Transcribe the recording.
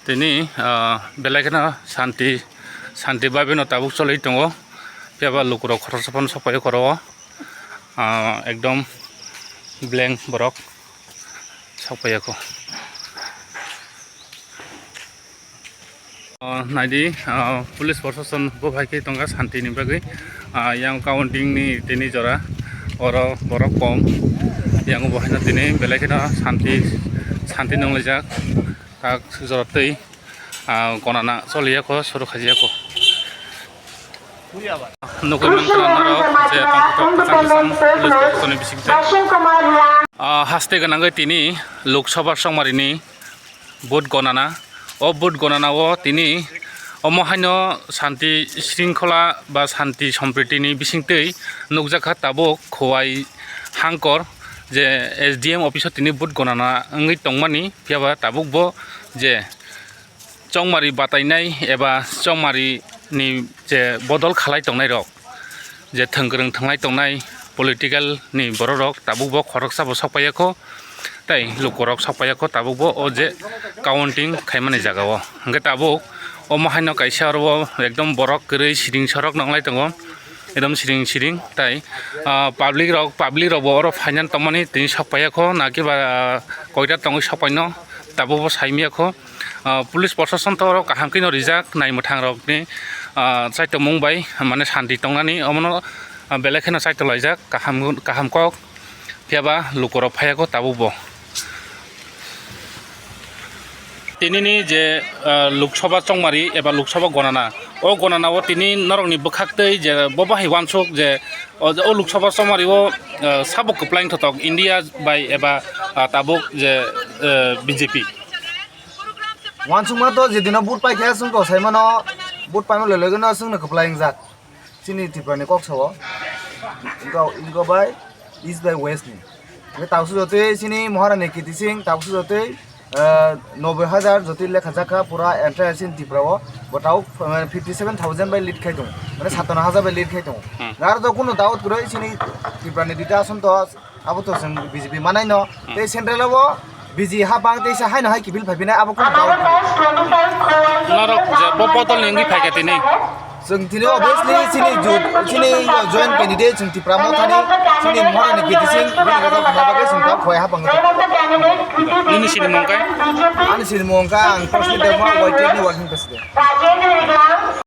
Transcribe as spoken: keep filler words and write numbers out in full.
Tini, ah, belai kheno santi, santi bai beno tabuk choli tongo. Phiya ba lukurok khoroksa phano sok phai kho oro o. Ah, ekdom blank borok sok phai kho. O, naidi, o, police proshashan bo bai khe tongkha santi ni bagwi. Ah, yang counting ni tini jora oro borok kom. Yang bo haino tini belai kheno santi, santi nonglaijak. Tak jora twi, ah, gonana choliya kho, suru khajiya kho. Nugwi mankha norok je tongkha tok kwchang kwchang police proshashan ni bisingtwi. Ah, haste gwnangwi tini Lok Sabha chongmari ni vote gonana. O vote gonana o tini omo haino santi shringkhola ba santi sompriti ni bisingtwi nukjakha tabuk Khowai Hangkor je S D M office o tini vote gonana wngwi tongmani, phiya ba tabuk bo je chongmari batainai eba chongmari ni je bodol khalai tongnai rok, je thwngkwrwng thwnglai tongnai political ni borok rok tabuk bo khoroksa bo sok phaiya kho, tei lukurok sok phaiya kho tabuk bo o je counting khaimani jaga o. Hwnkhe tabuk omo haino kaisa oro o ekdom borok kwrwi siring sorok nonglai tongo, ekdom siring siring tei, ah, public rok, public rok bo oro phainani tongmani tini sok phaiya kho, naki ba, ah, koita tongwi sok phaino tabuk bo saimya kho. Ah, police proshashan to oro kaham khe no rijak, nai mwthang rok ni, ah, chaitomung bai mane santi tongnani omono, ah, belai kheno chaito laijak kaham, kaham kok, phiya ba lukurok phaiya kho tabuk bo. Tini ni je, ah, Lok Sabha chongmari eba Lok Sabha gonana, o gonana o tini norok ni bwkhak twi je bo bahai uansuk je o, o Lok Sabha chongmari o, ah, sabo kwplai wngthotok India bai eba, ah, tabuk je, eh, B J P. Uansukma to je dino vote paikha, chwng to saimano vote paima logi logi no chwngno kwplai wngjak chini Tripura ni kok sao. Inko, inko bai east bai west ni. Hwnkhe tabuk sujotwi chini Maharani Kirti Singh tabuk sujotwi, eh, noboi hajar jotwi lekha jakha pura entire chini Tripura o. Bo tabuk, eh, fifty seven thousand bai lead khai tongo. Mane satano hajar bai lead khai tongo. Hmm. Aro to kunu doubt kwrwi chini Tripura ni duita ason to Abo to chwng B J P manai no. Hmm. Tei central o B J P hapang teisa haino hai kiphil phaiphinai abo kunu doubt. Norok je bo bodol ni wngwi phaikha tini. Chwng tini obviously chini ju-, chini joint candidate chwng Tipra Mothani chini Maharani Kirti Singh bini gajak khna bagwi chwng ta Khowai hapang. Nini sinimung khe? Ani sinimung khe ang President Dharma Y T F ni working president.